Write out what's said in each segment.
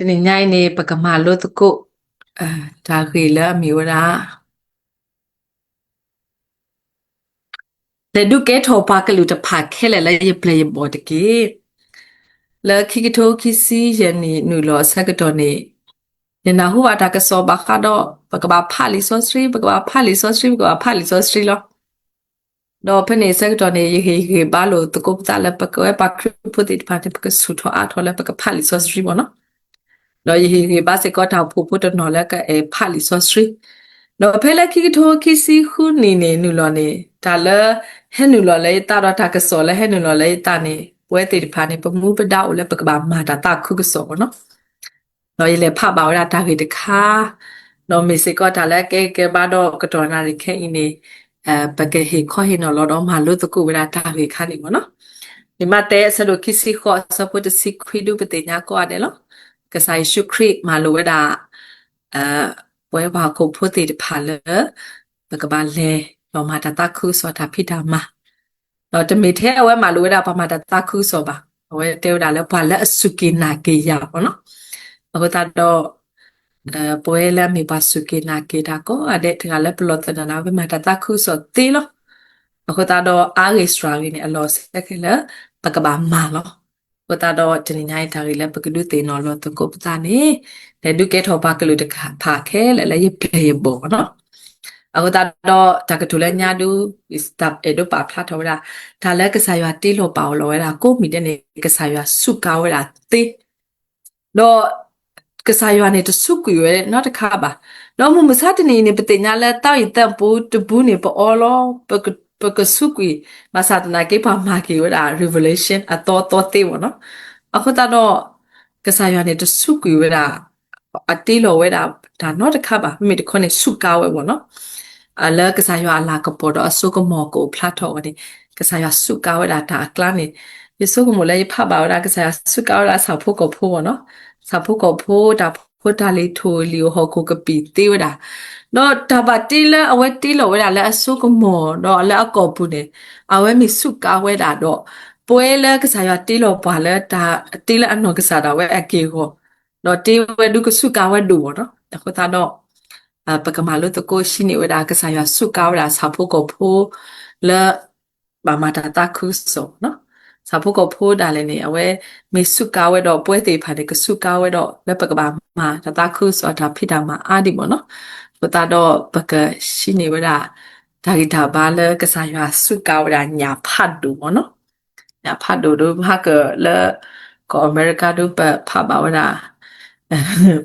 တနံၤညါအံၤန့ၣ် ပကမၤလိသကိး တၢ်ဂ့ၢ်လၢအမ့ၢ်ဝဲဒၣ် လဲၤဒုးကဲထီၣ်ပှၤကလုာ်တဖၣ်ခဲလၢာ်လၢယပျဲၢ်ယဘီၣ်တက့ၢ်. လၢခံကထိခံဆံယဲၢ်နံၣ်နုာ်လီၤအဆၢကတီၢ်န့ၣ် ယနၢ်ဟူဘၣ်တၢ်ကစီၣ်ဘၣ်ဃးဒီး ပကဘၣ်ဖးလံာ်စီဆှံ, ပကဘၣ်ဖးလံာ်စီဆှံ, ပကဘၣ်ဖးလံာ်စီဆှံလီၤ. ဒီးဖဲန့ၣ်အဆၢကတီၢ်န့ၣ် ယဟ့ၣ်ဂံၢ်ဘါလိာ်သကိးပသးလၢ ပကဝဲပှၤခရံာ်ဖိသ့ၣ်တဖၣ်န့ၣ် ပကဆူၣ်ထီၣ်အါထီၣ်လၢပကဖးလံာ်စီဆှံမ့ၢ်နီၤ. ဒီးယဟ့ၣ်ဂံၢ်ဘါစ့ၢ်ကီးတၢ်အိၣ်ဖှိၣ်ဖိတနီၤလၢကအဲၣ်ဖးလံာ်စီဆှံ. ဒီးဖဲလၢခံကထိခံဆံဃုနံၣ်န့ၣ် နုာ်လီၤန့ၣ် တၢ်လၢ ဟဲနုာ်လီၤလၢယသးဒီး တၢ်ကစီၣ်လၢဟဲနုာ်လီၤလၢယသးန့ၣ် ပဝဲသ့ၣ်တဖၣ်န့ၣ် ပမူပဒါအိၣ်လၢပကဘၣ်မၤတၢ်သးခုကစီၣ်မ့ၢ်နီၤ. ဒီးယလဲၤဖးဘၣ်ဝဲဒၣ်တၢ်ဂ့ၢ်တခါ, ဒီးမ့ၢ်စ့ၢ်ကီးတၢ်လၢကဲကဲဘၣ်ဒီးကတီၢ်နၣ်ရံၣ်ခဲအံၤန့ၣ် ပကဟ့ၣ်ခီဟ့ၣ်နီၤလီၤဒီးမၤလိသကိးဝဲဒၣ်တၢ်ဂ့ၢ်ခါန့ၣ်မ့ၢ်နီၤ. လံာ်မးသဲအဆၢဒိၣ်ခံဆံဃိးအဆၢဖိတဆံခွံဒုပသ့ၣ်ညါကိးဂၤဒဲးလီၤ. ကစၢ်ယ့ၣ်ၡူးခရံာ်မၤလိာ်ဝဲဒၣ် ပဝဲပှၤဟီၣ်ခိၣ်ဖိသ့ၣ်တဖၣ်လၢ ပကဘၣ်လဲၤဒီးမၤတၢ်သးခုကစီၣ်တၢ်ဖံးတၢ်မၤ ဒီးတမ့ၢ်ထဲအဝဲမၤလိာ်ဝဲဒၣ်ပှၤမၤတၢ်သးခုကစီၣ်ဘၣ်. အဝဲတဲဝဲဒၣ်လၢပှၤလၢအစူၢ်က့ၤနာ်က့ၤယၤမ့ၢ်နီၤ. အဃိသတးဒီး ပဝဲလၢအမ့ၢ်ပှၤစူၢ်က့ၤနာ်က့ၤတၢ်ကိးဂၤဒဲး တဂၤလၢပလီၢ်သနၢၣ်န့ၣ် ပမၤတၢ်သးခုကစီၣ်သ့လီၤ. အဃိသတးဒီးအါဂ့ၢ်စှၤဂ့ၤန့ၣ် အလီၢ်စဲခဲလၢာ် ပကဘၣ်မၤလီၤ. အဃိသတးဒီးတနံၤညါအံၤ တၢ်ဂ့ၢ်လၢပကဒုးသ့ၣ်နီၣ်လီၤသကိးပသးန့ၣ် လဲၤဒုးကဲထီၣ်ပှၤကလုာ်တဖၣ်ခဲလၢာ်လၢယပျဲၢ်ယဘီၣ်မ့ၢ်နီၤ. အဃိသတးဒီးတၢ်ကတိၤလၢညါဒု အဲၣ်ဒိးပာ်ဖျါထီၣ်ဝဲဒၣ် တၢ်လၢကစၢ်ယွၤတ့လီၤပာ်အီၤလီၤဝဲဒၣ်ကိးမံၤဒဲးန့ၣ် ကစၢ်ယွၤစူးကါဝဲဒၣ်သ့ ဒီး ကစၢ်ယွၤန့ၣ်တစူးကွံာ်ဝဲနီတခါဘၣ်. ဒီးမုၢ်မဆါတနံၤအံၤန့ၣ် ပသ့ၣ်ညါလၢသးဝံၣ်သးပူၤတပူၤန့ၣ် ပအီလီၤ, ပကစူးကွံာ်, ဘၣ်ဆၣ်သနာ်က့ပှၤမၤက့ၤဝဲဒၣ် revelation အသီသီသ့မ့ၢ်နီၤ. အဃိသတးဒီး ကစၢ်ယွၤန့ၣ်တစူးကွံာ်ဝဲဒၣ် အတ့လီၤဝဲဒၣ်တၢ်နီတခါဘၣ်. မ့မ့ၢ်တခီန့ၣ် စူးကါဝဲမ့ၢ်နီၤ. လၢကစၢ်ယွၤအလၤကပီၤဒီးအစိကမီၤကအိၣ်ဖျါထီၣ်အဂီၢ်န့ၣ် ကစၢ်ယွၤစူးကါဝဲဒၣ်တၢ်အကျါန့ၣ် ယဆိကမိၣ်လၢယဖးဘၣ်ဝဲဒၣ် ကစၢ်ယွၤစူးကါဝဲဒၣ်ဆၣ်ဖိကီၢ်ဖိမ့ၢ်နီၤ. ဆၣ်ဖိကီၢ်ဖိ တၢ်ဖိတၢ်လံၤ ထိၣ်လံၤ ဟီၣ်ခိၣ်ကပံာ်သ့ဝဲဒၣ်. ဒီးတၢ်ဘၣ်တ့လၢအဝဲတ့လီၤဝဲဒၣ်လၢအစိကမီၤ ဒီးလၢအကီၢ်ပူၤန့ၣ် အဝဲမ့ၢ်စူးကါဝဲဒၣ်ဒီး ပဝဲလၢကစၢ်ယွၤတ့လီၤပှၤလၢတၢ်တ့လၢအနီၢ်ကစၢ်ဒၣ်ဝဲအက့ၢ်အဂီၤ ဒီးတ့ဝဲဒုးကစူးကါဝဲဒိၣ်မ့ၢ်နီၤ. အဃိသတးဒီး ပကမၤလိသကိးဆံးန့ၢ်ဝဲဒၣ် ကစၢ်ယွၤစူးကါဝဲဒၣ်ဆၣ်ဖိကီၢ်ဖိ လၢ ဘၣ်မၤတၢ်သးခုကစီၣ်နီၤ. ဆၣ်ဖိကီၢ်ဖိဒၣ်လဲာ်န့ၣ် အဝဲမ့ၢ်စူးကါဝဲဒီး ပဝဲသ့ၣ်တဖၣ်န့ၣ် ကစူးကါဝဲဒီး လၢပကဘၣ်မၤတၢ်သးခုကစီၣ် တၢ်ဖံးတၢ်မၤအါဒံးမ့ၢ်နီၤ. အဃိသတးဒီး ပကဆံးန့ၢ်ဝဲဒၣ် တၢ်ဂံၢ်တၢ်ဘါလၢကစၢ်ယွၤစူးကါဝဲဒၣ်ညၣ်ဖးဒိၣ်မ့ၢ်နီၤ. ညၣ်ဖးဒိၣ်ဒုး ဟဲကၢၣ်လၢ ကီၢ်အမဲရကၤဒုး ပဖးဘၣ်ဝဲဒၣ်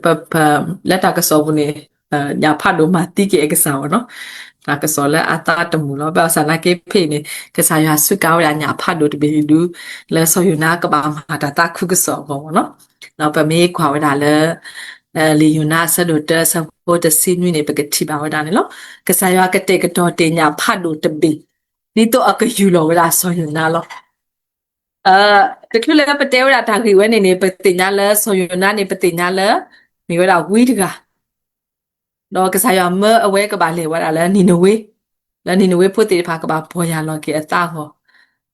ပ ပ လၢတၢ်ကစီၣ်ပူၤန့ၣ် ညၣ်ဖးဒိၣ်မၤသံက့ၤအကစၢ်မ့ၢ်နီၤ. တၢ်ကစီၣ်လၢအသးတမုာ်လီၤ. ဘၣ်ဆၣ်သနာ်က့ဖဲအံၤန့ၣ် ကစၢ်ယွၤစူးကါဝဲဒၣ်ညၣ်ဖးဒိၣ်တဘ့ၣ်ဒုး လၢစီၤယိၤနါကဘၣ်မၤတၢ်သးခုကစီၣ်အဂီၢ်မ့ၢ်နီၤ. ဒီးပမ့ၢ်ကွၢ်ဝဲဒၣ်လၢ လံာ်ယိၤနါအဆၢဒိၣ်တၢအဆၢဖိတဆံနွံန့ၣ် ပကထံၣ်ဘၣ်ဝဲဒၣ်န့ၣ်လီၤ. ကစၢ်ယွၤကတဲာ်ကတီၤတ့ၢ်ညၣ်ဖးဒိၣ်တဘ့ၣ် ဒ်သိးအကယူၢ်လီၤဝဲဒၣ်စီၤယိၤနါလီၤ. တချုးလၢပတဲဝဲဒၣ်တၢ်ဂ့ၢ်ဝဲန့ၣ်န့ၣ် ပသ့ၣ်ညါလၢစီၤယိၤနါန့ၣ် ပသ့ၣ်ညါလၢ မ့ၢ်ဝဲဒၣ်ဝံတဂၤ ဒီးကစၢ်ယွၤမၢအဝဲကဘၣ်လဲၤဝဲဒၣ်လၢနံၤနဝ့, လၢနံၤနဝ့ဖိသ့ၣ်တဖၣ်ကဘၣ်ပီၢ်ယၢ်လီၤက့ၤအသးအဂီၢ်,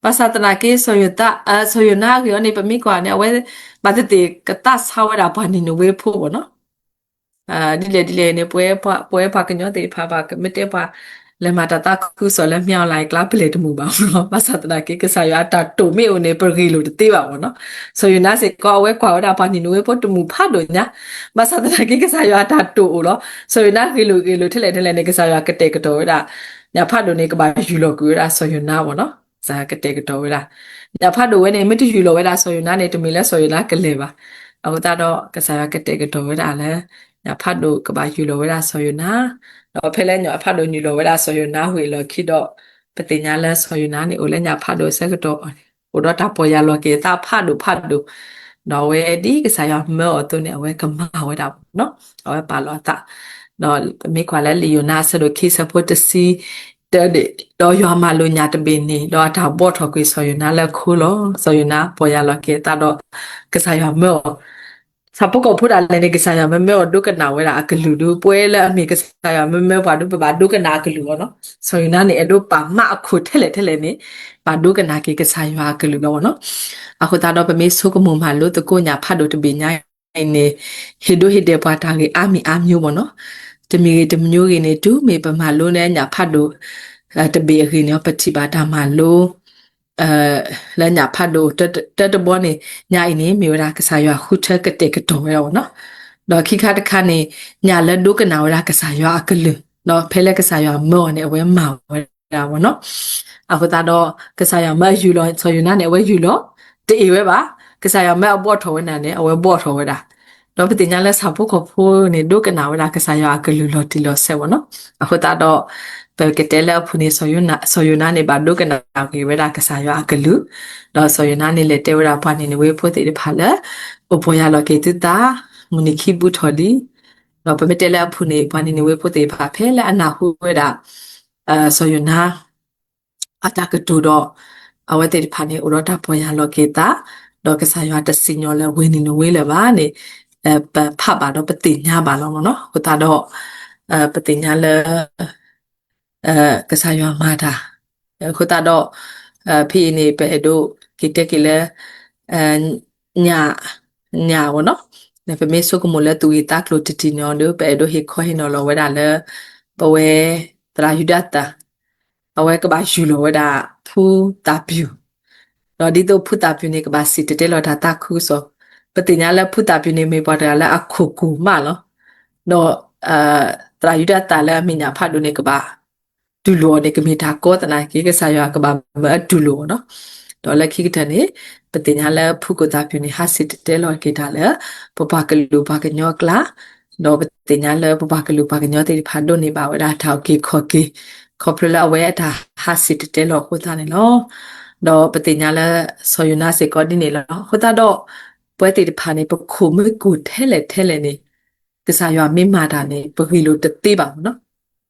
ဘၣ်ဆၣ်သနာ်က့ စီၤယိၤသး စီၤယိၤနါအဂ့ၢ်အီၤန့ၣ် ပမ့ၢ်ကွၢ်န့ၣ် အဝဲဘၣ်သ့ၣ်သ့ၣ်ကသးဆါဝဲဒၣ်ပှၤနံၤနဝ့ဖိမ့ၢ်နီၤ. ဒ်လဲၣ်ဒ်လဲၣ်န့ၣ် ပဝဲပှၤကညီသ့ၣ်တဖၣ်ဘၣ် ကမ့ၢ်တဲပှၤ လဲၤမၤတၢ်သးခုကစီၣ်လၢ မၠၣ်အီၣ်လဲၣ် ကျါပလဲၤတမုာ်ဘၣ်မ့ၢ်နီၤ. ဘၣ်ဆၣ်သနာ်က့ ကစၢ်ယွၤအတၢ်တိာ်မ့ၢ်အိၣ်န့ၣ် ပဂ့ၢ်လိာ်တသ့ဘၣ်မ့ၢ်နီၤ. စီၤယိၤနါစ့ၢ်ကီး အဝဲကွၢ်ဝဲဒၣ်ပှၤနံၤနဝ့ဖိတမုာ်ဖးဒိၣ်ညါ, ဘၣ်ဆၣ်သနာ်က့ ကစၢ်ယွၤအတၢ်တိာ်အိၣ်လီၤ. စီၤယိၤနါဂ့ၢ်လိာ်ဂ့ၢ်လိာ်ထဲလဲၣ်ထဲလဲၣ်န့ၣ် ကစၢ်ယွၤကတဲာ်ကတီၤဝဲဒၣ် ညၣ်ဖးဒိၣ်န့ၣ် ကဘၣ်ယူၢ်လီၤကွံာ်ဝဲဒၣ်စီၤယိၤနါမ့ၢ်နီၤ. ကစၢ်ယွၤကတဲာ်ကတီၤဝဲဒၣ် ညၣ်ဖးဒိၣ်ဝဲန့ၣ် မ့ၢ်တယူၢ်လီၤဝဲဒၣ်စီၤယိၤနါန့ၣ် တမ့ၢ်လၢစီၤယိၤနါကလဲၤဘၣ်. အဃိသတးဒီး ကစၢ်ယွၤကတဲာ်ကတီၤဝဲဒၣ်လၢ ညၣ်ဖးဒိၣ်ကဘၣ်ယူၢ်လီၤဝဲဒၣ်စီၤယိၤနါ, ဒီးဖဲလၢညၣ်ဖးဒိၣ်ယူၢ်လီၤဝဲဒၣ်စီၤယိၤနါဝံၤအလီၢ်ခံဒီး ပသ့ၣ်ညါလၢစီၤယိၤနါန့ၣ် အိၣ်လၢညၣ်ဖးဒိၣ်အဆၢကတီၢ်န့ၣ် အိၣ်ဒီးတၢ်ပီၢ်ယၢ်လီၤက့ၤအသးဖးဒိၣ်ဖးဒိၣ်, ဒီးအဝဲဒ်ကစၢ်ယွၤမၢအီၤအသိးန့ၣ် အဝဲကမၤဝဲဒၣ်မ့ၢ်နီၤ, အဝဲပာ်လီၤအသး, ဒီးပမ့ၢ်ကွၢ်လၢလံာ်ယိၤနါအဆၢဒိၣ်ခံအဆၢဖိတဆံ တၢန့ၣ် ဒီးယွၤမၤလိာ်ညၣ်တဘ့ၣ်န့ၣ် ဒီးအတၢ်ဘှီထီၣ်ကွံာ်စီၤယိၤနါလၢခိလီၤ. စီၤယိၤနါပီၢ်ယၢ်လီၤက့ၤအသးဒီး ကစၢ်ယွၤမၢအီၤ, ဆၣ်ဖိကီၢ်ဖိဒၣ်လဲာ်န့ၣ် ကစၢ်ယွၤမၢမၢအီၤဒိကနၣ်ဝဲဒၣ်အကလုၢ်ဒုး ပဝဲလၢအမ့ၢ်ကစၢ်ယွၤမၢမၢပှၤဒုး ပဘၣ်ဒိကနၣ်အကလုၢ်လီၤနီၤ. စီၤယိၤနါန့ၣ် အဲၣ်ဒိးပာ်မးအခိၣ်ထဲလဲၣ်ထဲလဲၣ်န့ၣ် ဘၣ်ဒိကနၣ်က့ၤကစၢ်ယွၤအကလုၢ်လီၤနီၤ. အဃိသတးဒီးပမ့ၢ်ဆိကမိၣ်မၤလိသကိးညၣ်ဖးဒိၣ်တဘ့ၣ်ညါ အံၤန့ၣ် ဟ့ၣ်ဒိဟ့ၣ်ဒဲးပှၤတၢ်ဂ့ၢ်အါမံၤအါမံၤမ့ၢ်နီၤ, တမံၤဂ့ၤတမံၤဂ့ၤန့ၣ် တုၤမ့ၢ်ပမၤလိလၢညၣ်ဖးဒိၣ် တဘ့ၣ်အဂ့ၢ်န့ၣ် ပထံၣ်ဘၣ်တၢ်မၤလိ လၢညၣ်ဖးဒိၣ် တၢတဘီန့ၣ် ညၣ်အံၤန့ၣ် မ့ၢ်ဝဲဒၣ်ကစၢ်ယွၤဃုထၢကတဲာ်ကတီၤဝဲဒၣ်မ့ၢ်နီၤ, ဒီးခံခါတခါန့ၣ် ညၣ်လၢဒိကနၣ်ဝဲဒၣ်ကစၢ်ယွၤအကလုၢ် ဒီးဖဲလၢကစၢ်ယွၤမၢအီၤန့ၣ် အဝဲမၤဝဲဒၣ်မ့ၢ်နီၤ, အဃိသတးဒီး ကစၢ်ယွၤမၢအယူၢ်လီၤ စီၤယိၤနါန့ၣ် အဝဲယူၢ်လီၤ တအ့ၣ်ဝဲဘၣ်, ကစၢ်ယွၤမၢအဘှီၣ်ထီၣ်ဝဲဒၣ်န့ၣ် အဝဲဘှီၣ်ထီၣ်ဝဲဒၣ် ဒီးပသ့ၣ်ညါလၢဆၣ်ဖိကီၢ်ဖိန့ၣ် ဒိကနၣ်ဝဲဒၣ်ကစၢ်ယွၤအကလုၢ်လီၤတံၢ်လီၤဆဲးမ့ၢ်နီၤ, အဃိသတးဒီး ပကတဲလၢအဖုၣ်န့ၣ် စီၤယိၤနါန့ၣ် ဘၣ်ဒိကနၣ်ဂ့ၤဝဲဒၣ်ကစၢ်ယွၤအကလုၢ်, ဒီးစီၤယိၤနါန့ၣ်လဲၤတဲဝဲဒၣ်ပှၤနံၤနဝ့ဖိသ့ၣ်တဖၣ်လၢ အိၣ်ပီၢ်ယၢ်လီၤက့ၤသုသး မုၢ်နံၤခံဘူးထီၣ်လံ, ဒီးပမ့ၢ်တဲလၢအဖုၣ်န့ၣ် ပှၤနံၤနဝ့ဖိသ့ၣ်တဖၣ်ဖဲလၢအနၢ်ဟူဝဲဒၣ် စီၤယိၤနါ အတၢ်ကတိၤဒီး အဝဲသ့ၣ်တဖၣ်န့ၣ် အိၣ်ဒီးတၢ်ပီၢ်ယၢ်လီၤက့ၤသး, ဒီးကစၢ်ယွၤတစံၣ်ညီၣ်လၢအဝ့ၢ်နံၤနဝ့လၢၤဘၣ်န့ၣ် ပဖးဘၣ်ဒီးပသ့ၣ်ညါဘၣ်လီၤမ့ၢ်နီၤ, အဃိသတးဒီး ပသ့ၣ်ညါလၢ ကစၢ်ယွၤမၤတၢ်, အဃိသတးဒီး ဖဲအံၤန့ၣ် ပအဲၣ်ဒိးက့ၤတဲက့ၤလၢ ညၣ် ညၣ်မ့ၢ်နီၤ, ပမ့ၢ်ဆိကမိၣ်လၢသူၣ်ဂ့ၢ်သးကျိၤတထံၣ်န့ၣ်အီၤဒီး ပအဲၣ်ဒိးဟ့ၣ်ခီဟ့ၣ်နီၤလီၤဝဲဒၣ်လၢ ပဝဲ သရၣ်ယူဒၤသၢၣ် အဝဲကဘၣ်ယူၢ်လီၤဝဲဒၣ် ဖုသၣ်ပျုၢ်, ဒီးဒ်သိးဖုသၣ်ပျုၢ်န့ၣ် ကဘၣ်စံၣ်တဲၤတဲလီၤတၢ်သးခုကစီၣ်, ပသ့ၣ်ညါလၢဖုသၣ်ပျုၢ်န့ၣ် မ့ၢ်ပှၤတဂၤလၢအခိၣ်ကူၣ်မးလီၤ, ဒီး သရၣ်ယူဒၤသၢၣ်လၢအမဲာ်ညါဖးဒိၣ်န့ၣ် ကဘၣ်တူၢ်လိာ်အီၤန့ၣ် ကမ့ၢ်တၢ်ကီသနာ်က့ ကစၢ်ယွၤကဘၣ်မၢအတူၢ်လိာ်အီၤနီၤ, ဒီးလၢခံကတၢၢ်န့ၣ် ပသ့ၣ်ညါလၢဖုခိၣ်သၣ်ပျုၢ်န့ၣ် ဟးစံၣ်တဲၤတဲလီၤက့ၤတၢ်လၢ ပပှၤကလုာ်ပှၤကညီအကျါ, ဒီးပသ့ၣ်ညါလၢပပှၤကလုာ်ပှၤကညီသ့ၣ်တဖၣ်ဒိးန့ၢ်ဘၣ်ဝဲဒၣ်တၢ်အုၣ်က့ၤခီၣ်က့ၤ ခီဖျိလၢအဝဲအတၢ်ဟးစံၣ်တဲၤတဲလီၤအဃိသတးန့ၣ်လီၤ. ဒီးပသ့ၣ်ညါလၢစီၤယိၤနါစ့ၢ်ကီးဒ်န့ၣ်လီၤ. အဃိသတးဒီး ပဝဲသ့ၣ်တဖၣ်န့ၣ် ပခိၣ်မ့ၢ်ကူၣ်ထဲလဲၣ်ထဲလဲၣ်န့ၣ် ကစၢ်ယွၤမ့ၢ်မၤတၢ်န့ၣ် ပဂ့ၢ်လိာ်တသ့ဘၣ်မ့ၢ်နီၤ.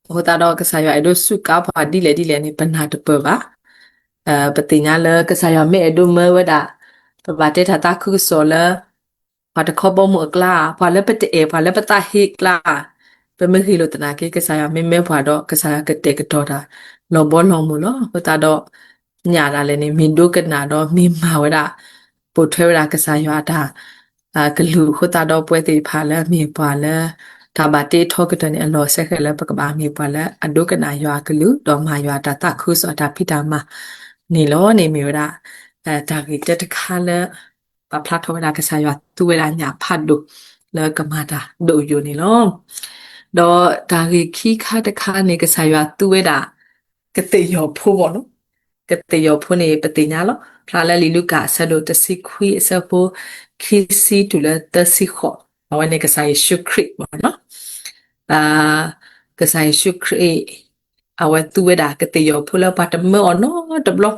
အဃိသတးဒီး ကစၢ်ယွၤအဲၣ်ဒိးစူးကါပှၤဒ်လဲၣ်ဒ်လဲၣ်န့ၣ် ပနၢ်တပၢၢ်ဘၣ်. ပသ့ၣ်ညါလၢကစၢ်ယွၤမ့ၢ်အဲၣ်ဒိးမၢဝဲဒၣ် ပဘၣ်တဲတၢ်သးခုကစီၣ်လၢ ပှၤတခီဘီမုၢ်အကျါ, ပှၤလၢပတအဲၣ် ပှၤလၢပသးဟ့အကျါ, ပမ့ၢ်ဂ့ၢ်လိာ်သနာ်က့ ကစၢ်ယွၤမ့ၢ်မၢပှၤဒီး ကစၢ်ယွၤကတဲာ်ကတီၤတၢ် လီၤဘီလီၤမုၢ်လီၤ. အဃိသတးဒီး ညၣ်ဒၣ်လဲာ်န့ၣ် မ့ၢ်ဒိကနၣ်ဒီးမ့ၢ်မၤဝဲဒၣ် ပိာ်ထွဲဝဲဒၣ်ကစၢ်ယွၤအတၢ် ကလုၢ်အဃိသတးဒီး ပဝဲသ့ၣ်တဖၣ်လၢအမ့ၢ်ပှၤလၢ တၢ်ဘၣ်တ့ထီကတၢၢ်န့ၣ် အလီၢ်စဲဃဲၤလၢပကဘၣ်မ့ၢ်ပှၤလၢအဒိကနၣ်ယွၤအကလုၢ် ဒီးမၤယွၤအတၢ်သးခုကစီၣ်အတၢ်ဖံးတၢ်မၤန့ၣ်လီၤန့ၣ် မ့ၢ်ဝဲဒၣ် တၢ်ဂ့ၢ်တၢတခါလၢ ပာ်ဖျါထီၣ်ဝဲဒၣ်ကစၢ်ယွၤသူဝဲဒၣ်ညၣ်ဖးဒိၣ် လၢကမၤတၢ်ဒိၣ်ယိာ်န့ၣ်လီၤ. ဒီးတၢ်ဂ့ၢ်ခံခါတခါန့ၣ် ကစၢ်ယွၤသူဝဲဒၣ် ကသ့ၣ်ယီၤဖိမ့ၢ်နီၤ. ကသ့ၣ်ယီၤဖိန့ၣ် ပသ့ၣ်ညါလီၤ. ဖျါလၢလံာ်လူၤကၣ်အဆၢဒိၣ်တဆံခွံအဆၢဖိ ခံဆံတုၤလၢသၢဆံဃိး, အဝဲန့ၣ်ကစၢ်ယ့ၣ်ၡူးခရံာ်မ့ၢ်နီၤ. ကစၢ်ယ့ၣ်ၡူးခရံာ် အဝဲသူဝဲဒၣ်ကသ့ၣ်ယီၤဖိလၢပှၤတမၢအီၤနီတဘျီ,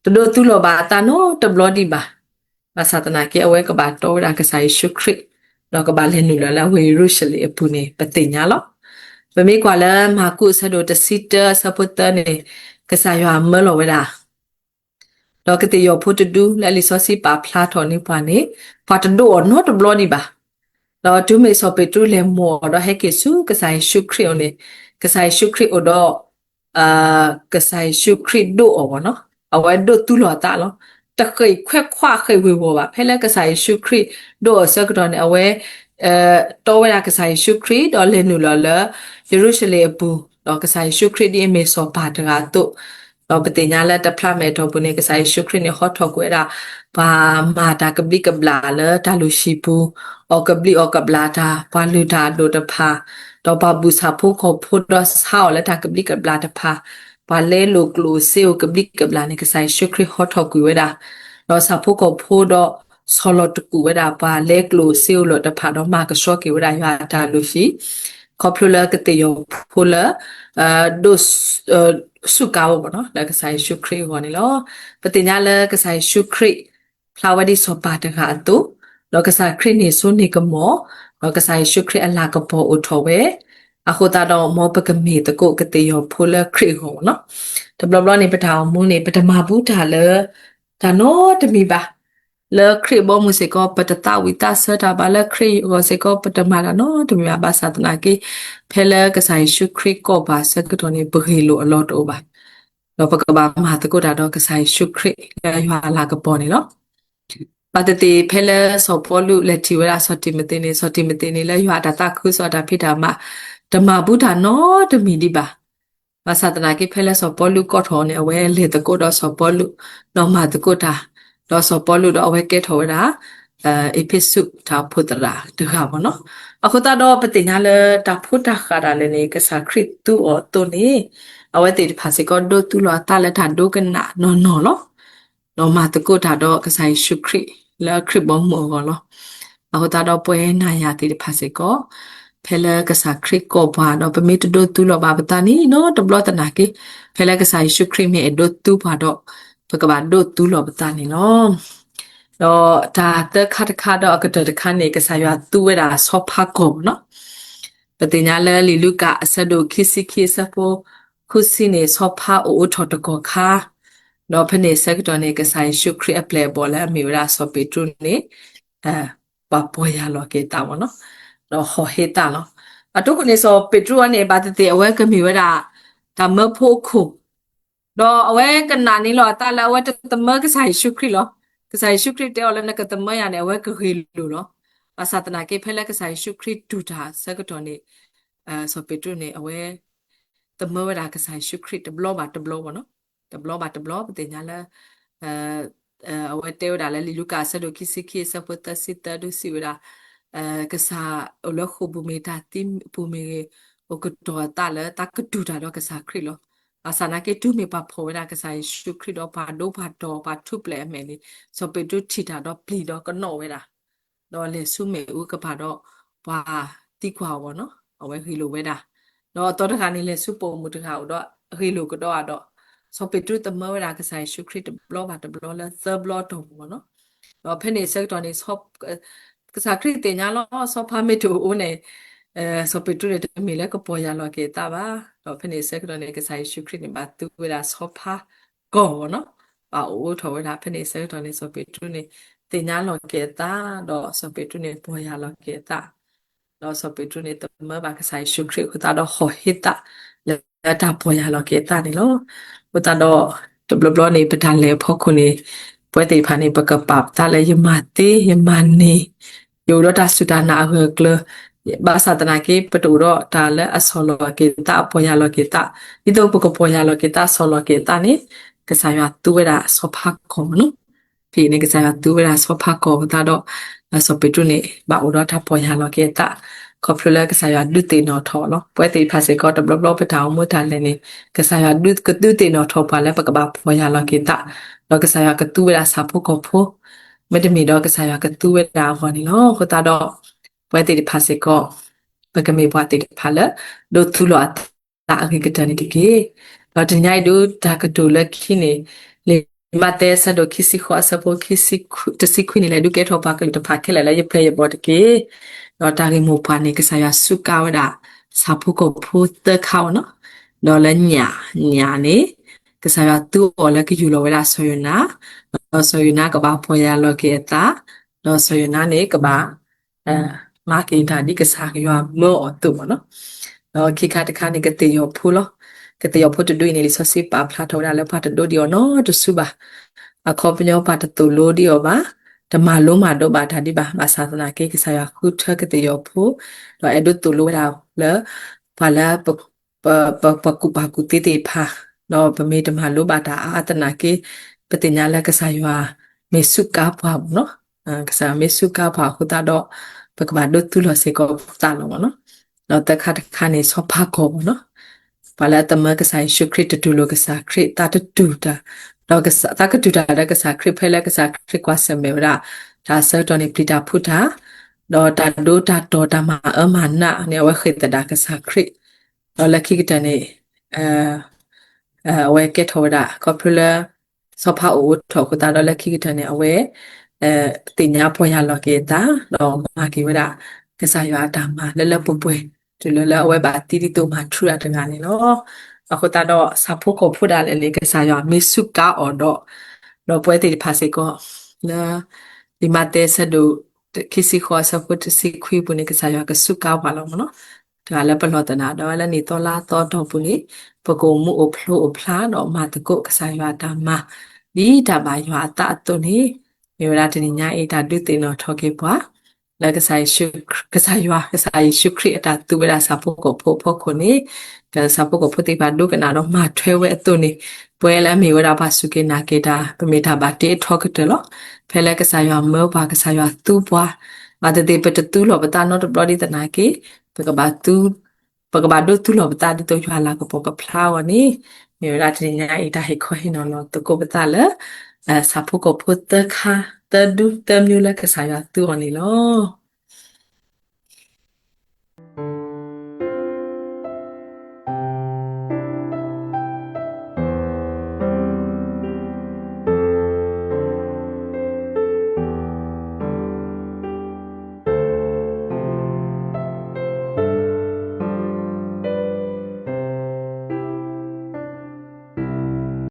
တဒိးသူလီၤဘၣ်အသးနီတဘျီဒံးဘၣ်. ဘၣ်ဆၣ်သနာ်က့ အဝဲကဘၣ်တီဝဲဒၣ်ကစၢ်ယ့ၣ်ၡူးခရံာ်, ဒီးကဘၣ်လဲၤနုာ်လီၤလၢအဝ့ၢ်ယရူၤၡလ့ၣ်အပူၤန့ၣ် ပသ့ၣ်ညါလီၤ. ပမ့ၢ်ကွၢ်လၢမၢ်ကူးအဆၢဒိၣ်တဆံတၢအဆၢဖိသၢန့ၣ် ကစၢ်ယွၤမၢလီၤဝဲဒၣ် ဒီးကသ့ၣ်ယီၤဖိတဒုလၢအလံာ်စီဆှံပာ်ဖျါထီၣ်န့ၢ်ပှၤန့ၣ် ပှၤတဒိးအီၤနီတဘျီဒံးဘၣ်. ဒီးတုၤမ့ၢ်စီၤပ့းတရူးလဲၤမိၢ်အီၤဒီးဟဲက့ၤဆူကစၢ်ယ့ၣ်ၡူးခရံာ်အအိၣ်န့ၣ် ကစၢ်ယ့ၣ်ၡူးခရံာ်အိၣ်ဒီး ကစၢ်ယ့ၣ်ၡူးခရံာ်ဒိးအီၤမ့ၢ်နီၤ, အဝဲဒိးသူလီၤအသးလီၤ. တဃ့ၢ်ခွဲးခွးဃ့ၢ်ဝ့ၢ်ဝီၤဘၣ်. ဖဲလၢကစၢ်ယ့ၣ်ၡူးခရံာ်ဒိးအီၤဆၢကတီၢ်န့ၣ် အဝဲ တီဝဲဒၣ်ကစၢ်ယ့ၣ်ၡူးခရံာ် ဒီးလဲၤနုာ်လီၤလၢ ယရူၤၡလ့ၣ်အပူၤ, ဒီးကစၢ်ယ့ၣ်ၡူးခရံာ်ဒ်အမ့ၢ်စီၤပၤတဂၤအသိး, ဒီးပသ့ၣ်ညါလၢတဖျါမဲာ်တီၢ်ပူၤန့ၣ် ကစၢ်ယ့ၣ်ၡူးခရံာ်န့ၣ် ဟီထီၣ်ကွံာ်ဝဲဒၣ် ပှၤမၤတၢ်ကဘျံးကဘျၣ်လၢတၢ်လုၢ်ဟံၣ်ပူၤ, အီၣ်ကဘျံးအီၣ်ကဘျၣ်တၢ်, ပှၤလုၢ်တၢ်အဒိၣ်တဖၣ်, ဒီးပှၤဘူၣ်ဆၣ်ဖိကီၢ်ဖိဒီးဆါအီၤလၢတၢ်ကဘျံးကဘျၣ်တဖၣ်, ပှၤလဲလိာ်ကျိၣ်စ့ဧိၤကဘျံးကဘျၣ်န့ၣ် ကစၢ်ယ့ၣ်ၡူးခရံာ်ဟီထီၣ်ကွံာ်ဝဲဒၣ်, ဒီးဆၣ်ဖိကီၢ်ဖိဒီးဆီၣ်လီၤတကူာ်ဝဲဒၣ် ပှၤလဲကျိၣ်စ့ဧိၤလၢတဖၣ်ဒီးမၤကဆှီက့ၤဝဲဒၣ်ယွၤအတၢ်လုၢ်ဟံၣ်, ခီဖျိလၢကသ့ၣ်ယီၤဖိလၢ ဒိး စူးကါဝဲမ့ၢ်နီၤ လၢကစၢ်ယ့ၣ်ၡူးခရံာ်အဂီၢ်န့ၣ်လီၤ. ပသ့ၣ်ညါလၢကစၢ်ယ့ၣ်ၡူးခရံာ် ဖျါဝဲဒ်စီၤပၤတဂၤအသိး, ဒီးကစၢ်ခရံာ်န့ၣ်စိန့ၢ်ကမီၤ, ဒီးကစၢ်ယ့ၣ်ၡူးခရံာ်အလၤကပီၤအိၣ်ထီၣ်ဝဲ, အဃိသတးဒီးမ်ပကမ့ၢ်သကိးကသ့ၣ်ယီၤဖိလၢခရံာ်အဂီၢ်မ့ၢ်နီၤ. တဘျီဘျီန့ၣ် ပတၢ်အိၣ်မူန့ၣ် ပတမၤဘူးတၢ်လၢ တၢ်နီတမံၤဘၣ်. လၢခရံာ်အဘီအမုၢ်စ့ၢ်ကီး ပတသးဝံၣ်သးဆၢတၢ်ဘၣ်, လၢခရံာ်အဂီၢ်စ့ၢ်ကီး ပတမၤတၢ်နီတမံၤဘၣ်. ဘၣ်ဆၣ်သနာ်က့ ဖဲလၢကစၢ်ယ့ၣ်ၡူးခရံာ်ကိးပှၤဆၢကတီၢ်န့ၣ် ပဂ့ၢ်လိာ်အလီၢ်တအိၣ်ဘၣ်. ဒီးပကဘၣ်မၤသကိးတၢ်ဒီးကစၢ်ယ့ၣ်ၡူးခရံာ်လၢယွၤအလၤကပီၤန့ၣ်လီၤ. ဘၣ်သ့ၣ်သ့ၣ်ဖဲလၢစီၤပီလူးလဲၤထံၣ်ဝဲဒၣ်စီၤတံၤမသ့းန့ၣ် စီၤတံၤမသ့းန့ၣ်လၢယွၤအတၢ်သးခုစီၤအတၢ်ဖံးတၢ်မၤ တမၤဘူၣ်တၢ်နီတမံၤဒံးဘၣ်. ဘၣ်ဆၣ်သနာ်က့ဖဲလၢစီၤပီလူးကိးထီၣ်န့ၣ် အဝဲလဲၤသကိးဒီးစီၤပီလူး ဒီးမၤသကိးတၢ် ဒီးစီၤပီလူးဒီးအဝဲကဲထီၣ်ဝဲဒၣ် အ့းဖ့းစူးတၢ်အိၣ်ဖှိၣ်သရၣ်တဂၤဘၣ်နီၤ. အဃိသတးဒီးပသ့ၣ်ညါလၢတၢ်ဖိတၢ်ဃၢ်ဒၣ်လဲာ်န့ၣ် ကစၢ်ခရံာ်သူအီၤအသိးန့ၣ် အဝဲသ့ၣ်တဖၣ်စ့ၢ်ကီးဒိးသူလီၤအသးလၢတၢ်ဒိကနၣ်နီၢ်နီၢ်လီၤ. ဒီးမၤသကိးတၢ်ဒီးကစၢ်ယ့ၣ်ၡူးခရံာ်လၢခရံာ်ဘီမုၢ်အဂီၢ်လီၤ. အဃိသတးဒီးပဝဲနၤယၤသ့ၣ်တဖၣ်စ့ၢ်ကီး ဖဲလၢကစၢ်ခရံာ်ကိးပှၤဒီးပမ့ၢ်တဒိးသူလီၤဘၣ်ပသးန့ၣ်နီတဘျီသနာ်က့ ဖဲလၢကစၢ်ယ့ၣ်ၡူးခရံာ်မ့ၢ်အဲၣ်ဒိးသူပှၤဒီး ပကဘၣ်ဒိးသူလီၤပသးန့ၣ်လီၤ. ဒီးတၢ်သၢခါတခါဒီးအကတၢၢ်တခါန့ၣ် ကစၢ်ယွၤသူဝဲဒၣ်ဆီဖါကီၢ်နီၤ. ပသ့ၣ်ညါလၢလံာ်လူၤကၣ်အဆၢဒိၣ်ခံဆံခံအဆၢဖိဃုဆံန့ၣ် ဆီဖါအိၣ်အိးထီၣ်တကီၢ်ခါ, ဒီးဖဲန့ၣ်အဆၢကတီၢ်န့ၣ် ကစၢ်ယ့ၣ်ၡူးခရံာ်အပျဲၢ်အဘီၣ်လၢအမ့ၢ်ဝဲဒၣ်စီၤပ့းတရူးန့ၣ် ပှၤပီၢ်ယၢ်လီၤက့ၤအသးမ့ၢ်နီၤ, ဒီးဟီၣ်ဟ့သးလီၤ. အဒိန့ၣ် စီၤပ့းတရူးအံၤန့ၣ် ဘၣ်သ့ၣ်သ့ၣ်အဝဲကမ့ၢ်ဝဲဒၣ် တၢ်မၢဖိအခိၣ် ဒီးအဝဲကနာ်န့ၢ်လီၤအသးလၢအဝဲတသမၢကစၢ်ယ့ၣ်ၡူးခရံာ်လီၤ. ကစၢ်ယ့ၣ်ၡူးခရံာ်တဲအီၤလၢနကသမၢယၤန့ၣ် အဝဲကဂ့ၤလိာ်လီၤ. ဘၣ်ဆၣ်သနာ်က့ ဖဲလၢကစၢ်ယ့ၣ်ၡူးခရံာ်တူၢ်တၢ်အဆၢကတီၢ်န့ၣ် စီၤပ့းတရူးန့ၣ် အဝဲ သမၢဝဲဒၣ်ကစၢ်ယ့ၣ်ၡူးခရံာ်တဘျီဘၣ်တဘျီဘၣ်နီၤ, တဘျီဘၣ်တဘျီ ပသ့ၣ်ညါလၢ အဝဲတဲဝဲဒၣ်လၢလံာ်လူၤကၣ်အဆၢဒိၣ်ခံဆံခံအဆၢဖိသၢဆံသၢဒုးစံးဝဲဒၣ် ကစၢ်အိၣ်လၢဃိာ်ပူၤမ့ၢ်ဂ့ၤ တၢ်သံပူၤမ့ၢ်ဂ့ၤ အိၣ်ကတီၤအသးလၢတၢ်ကတူၢ်တၢ်ဒီးကစၢ်ခရံာ်လီၤ. ဘၣ်ဆၣ်သနာ်က့ တုၤမ့ၢ်ပှၤဖီၣ်ဝဲဒၣ်ကစၢ်ယ့ၣ်ၡူးခရံာ်ဒီးပှၤဒိပှၤတီၤပှၤထူးပျဲၢ်အမဲာ်န့ၣ် စီၤပ့းတရူးထံၣ်တၢ်ဒီးပျံၤဒီးကနိးဝဲဒၣ် ဒီးလဲၤဆူမ့ၣ်အူကပၤဒီးပှၤသံကွၢ်အီၤဘၣ်နီၤ, အဝဲဂ့ၢ်လိာ်ဝဲဒၣ်, ဒီးအသီတဂၤန့ၣ် လဲၤဆူပိာ်မုၣ်တဂၤအိၣ်ဒီးဂ့ၢ်လိာ်ကဒီးအီၤဒီး စီၤပ့းတရူးသမၢဝဲဒၣ်ကစၢ်ယ့ၣ်ၡူးခရံာ်တဘျီဘၣ်တဘျီလၢသၢဘျီအတီၢ်ပူၤဘၣ်နီၤ, ဒီးဖဲန့ၣ်အဆၢကတီၢ်န့ၣ် ကစၢ်ခရံာ်သ့ၣ်ညါလီၤ ဆီဖါမ့ၢ်တအိၣ်န့ၣ် စီၤပ့းတရူးန့ၣ် တမ့ၢ်လၢကပီၢ်ယၢ်လီၤက့ၤအသးဘၣ်, ဒီးဖဲန့ၣ်အဆၢကတီၢ်န့ၣ် ကစၢ်ယ့ၣ်ၡူးခရံာ်န့ၣ် ဘၣ်သူဝဲဒၣ်ဆီဖါကီၢ်ဘၣ်နီၤ, ဘၣ်အိၣ်အိးထီၣ်ဝဲဒၣ် ဖဲန့ၣ်အဆၢကတီၢ်န့ၣ် စီၤပ့းတရူးန့ၣ် သ့ၣ်ညါလီၤက့ၤအသး ဒီးစီၤပ့းတရူးန့ၣ် ပီၢ်ယၢ်လီၤက့ၤအသး ဒီးစီၤပ့းတရူးန့ၣ် သမၢဘၣ်ကစၢ်ယ့ၣ်ၡူးခရံာ်အဃိသတးဒီးဟီၣ်ဟ့သးလၢတၢ်ပီၢ်ယၢ်လီၤက့ၤအသးန့ၣ်လီၤ. အဃိသတးဒီး တဘျီဘျီန့ၣ် ပတၢ်လဲၤအဖီခိၣ်န့ၣ် ပဝဲသ့ၣ်တဖၣ်န့ၣ် ပကပာ်ပသးလၢယမၤသ့ ယမၤန့ၢ် ယအိၣ်ဒီးတၢ်စူၢ်တၢ်နာ်အဂၢၢ်အကျၢၤ, ဘၣ်ဆၣ်သနာ်က့ ပတအိၣ်ဒီးတၢ်လၢအဆီၣ်လီၤက့ၤသး အပီၢ်ယၢ်လီၤက့ၤသး, ဒ်သိးပကပီၢ်ယၢ်လီၤက့ၤသးဆီၣ်လီၤက့ၤသးန့ၣ် ကစၢ်ယွၤသူဝဲဒၣ်ဆီဖါကီၢ်မ့ၢ်နီၤ ဖဲန့ၣ် ကစၢ်ယွၤသူဝဲဒၣ်ဆီဖါကီၢ်အဃိသတးဒီး စီၤပ့းတရူးန့ၣ် ဘၣ်အိၣ်ဒီးတၢ်ပီၢ်ယၢ်လီၤက့ၤအသး, ခီဖျိလၢကစၢ်ယွၤဒုးသ့ၣ်နီၣ်ထီၣ်အီၤလီၤ. ပဝဲသ့ၣ်တဖၣ်စ့ၢ်ကီး တဘျီဘျီပတၢ်အိၣ်မူတၢ်လဲၤန့ၣ် ကစၢ်ယွၤဒုးကဒုးသ့ၣ်နီၣ်ထီၣ်ပှၤလၢပကဘၣ်ပီၢ်ယၢ်လီၤက့ၤသး, ဒီးကစၢ်ယွၤကသူဝဲဒၣ်ဆၣ်ဖိကီၢ်ဖိ, မ့တမ့ၢ်ဒီးကစၢ်ယွၤကသူဝဲဒၣ်အဂီၢ်န့ၣ်လီၤ. အဃိသတးဒီး ပဝဲသ့ၣ်တဖၣ်စ့ၢ်ကီး ပကမ့ၢ်ပှၤသ့ၣ်တဖၣ်လၢ ဒိးသူလီၤအသးအဂ့ၤကတၢၢ်န့ၣ်တက့ၢ်. ဒီးတနံၤအံၤဒုးတၢ်ကတိၤလၢခံန့ၣ် လံာ်မးသဲအဆၢဒိၣ်ခံဆံဃိးအဆၢဖိခံဆံခွံ, တဆံခွံန့ၣ် လဲၤဒုးကဲထီၣ်ပှၤကလုာ်တဖၣ်ခဲလၢာ်လၢယပျဲၢ်ယဘီၣ်တက့ၢ်. ဒီးတၢ်ဂ့ၢ်မိၢ်ပှၢ်န့ၣ် ကစၢ်ယွၤစူးကါဝဲဒၣ် ဆၣ်ဖိကီၢ်ဖိသၢခါအီၤနီၤ. ဒီးလၢညၣ်, ညၣ်န့ၣ် ကစၢ်ယွၤသူအီၤလၢကယူၢ်လီၤဝဲဒၣ်စီၤယိၤနါ, ဒီးစီၤယိၤနါကဘၣ်ပီၢ်ယၢ်လီၤက့ၤအသး, ဒီးစီၤယိၤနါန့ၣ်ကဘၣ် မၤက့ၤတၢ်ဒ်ကစၢ်ယွၤမၢအီၤအသိးမ့ၢ်နီၤ. ဒီးခံခါတခါန့ၣ် ကသ့ၣ်ယီၤဖိလီၤ. ကသ့ၣ်ယီၤဖိတဒုအံၤန့ၣ် လံာ်စီဆှံပာ်ဖျါထီၣ်ဝဲဒၣ်လၢပှၤတဒိးဒံးအီၤနီတစုဘၣ်. အခီပညီပှၤတသိၣ်လိဒံးအီၤဘၣ်, တမၤလိမၤဒိးဘၣ်တၢ်ဒံးဘၣ်. ဘၣ်ဆၣ်သနာ်က့ ကစၢ်ယွၤဃုထၢကသ့ၣ်ယီၤဖိ, ဒီးအဲၣ်ဒိးသိၣ်လိဝဲဒၣ်လၢ ပှၤလၢ ပ ပ ပကူၣ်ဘၣ်ကူၣ်သ့သ့ၣ်တဖၣ်, ဒီးပမ့ၢ်တမၤလိဘၣ်တၢ်အါအါသနာ်က့ ပသ့ၣ်ညါလၢကစၢ်ယွၤမ့ၢ်စူးကါပှၤမ့ၢ်နီၤ. ကစၢ်ယွၤမ့ၢ်စူးကါပှၤအဃိသတးဒီး ပကဘၣ်ဒိးသူလီၤစ့ၢ်ကီးပသးလီၤမ့ၢ်နီၤ. ဒီးသၢခါတခါန့ၣ် ဆီဖါကီၢ်မ့ၢ်နီၤ. ပှၤလၢအသမၢကစၢ်ယ့ၣ်ၡူးခရံာ်တတူၢ်လိာ်ကစၢ်ခရံာ် သးတတူၢ်တၢ် ဒီးကစၢ်, သးကတူၢ်တၢ်ဒီးကစၢ်ခရံာ် ဖဲလၢကစၢ်ခရံာ်ကွၢ်ဆၢၣ်မဲာ်ဝဲဒၣ် တၢ်အဆၢကတီၢ်န့ၣ် ပျံၤတၢ်ဖုးတၢ်, ဒီးတၢ်ဒိတၢ်တီၤတၢ်မၤအၢမၤနးန့ၣ် အဝဲဃ့ၢ်သဒၣ်ကစၢ်ခရံာ်, ဒီးလၢခံကတၢၢ်န့ၣ် အဝဲကဲထီၣ်ဝဲဒၣ် ခီဖျိလၢ ဆီဖါအိၣ်အိးထီၣ်အဃိသတးဒီးလၢခံကတၢၢ်န့ၣ် အဝဲ သ့ၣ်ညါပီၢ်ယၢ်လီၤက့ၤအသး ဒီးမၤက့ၤဝဲဒၣ် ကစၢ်ယွၤအတၢ်မၤလၢလၢပှဲၤပှဲၤ တုၤလၢလၢအဝဲဘၣ်သံဒ်သိးမၤထူတၢ်တဂၤန့ၣ်လီၤ. အဃိသတးဒီး ဆၣ်ဖိကီၢ်ဖိဒၣ်လဲာ်န့ၣ် ကစၢ်ယွၤမ့ၢ်စူးကါအီၤဒီး ဒီးပဝဲသ့ၣ်တဖၣ်စ့ၢ်ကီး လၢ လံာ်မးသဲအဆၢဒိၣ်ခံဆံဃိးအဆၢဖိတဆံခွံအပူၤန့ၣ် ကစၢ်ယွၤကစူးကါပှၤလီၤမ့ၢ်နီၤ. တဂၤလၢပလီၢ်သနၢ်ဒီးဝဲလၢနံၣ်သီလါသီအတီၢ်ပူၤန့ၣ် ပကအိၣ်မူအိၣ်ဖျိအိၣ်ဖျါဒီးမၤသကိးကစၢ်ယွၤအတၢ်မၤ ဒ်တၢ်ဘၣ်ယွၤအသးအသိးန့ၣ် မ့ၢ်ဝဲဒၣ်တနံၤညါအံၤ တၢ်ဒုးသ့ၣ်နီၣ်ထီၣ်က့ၤပှၤ လၢကစၢ်ယ့ၣ်ၡူး, ကစၢ်ယွၤ, ကစၢ်ယ့ၣ်ၡူးခရံာ်အတၢ်သူဝဲဒၣ်ဆၣ်ဖိကီၢ်ဖိအဖီခိၣ်န့ၣ်, ကစၢ်ဖိကီၢ်ဖိသ့ၣ်တဖၣ်ဒိကနၣ်ဒီးမၤထွဲဝဲအသိးန့ၣ်, ပဝဲလၢအမ့ၢ်ဝဲဒၣ်ပှၤစူၢ်က့ၤနာ်က့ၤတၢ် ပမ့ၢ်တၢ်ဘၣ်တ့အထီကတၢၢ်လီၤ. ဖဲလၢကစၢ်ယွၤမၢပှၤ, ကစၢ်ယွၤသူပှၤ, ဘၣ်သ့ၣ်သ့ၣ်ပတသူလီၤပသးနီတဘျီဒ်သနာ်က့, ပကဘၣ်သူ ပကဘၣ်ဒိသူလီၤပသးဒ်သိးယွၤလၤကပီၤကဖျါအဂီၢ်န့ၣ်, မ့ၢ်ဝဲဒၣ်တနံၤညါအံၤ တၢ်ဟ့ၣ်ခီဟ့ၣ်နီၤလီၤသကိးပသးလၢ ဆၣ်ဖိကီၢ်ဖိသၢခါ, သၢဒူသၢမျိုးလၢကစၢ်ယွၤသူအီၤန့ၣ်လီၤ.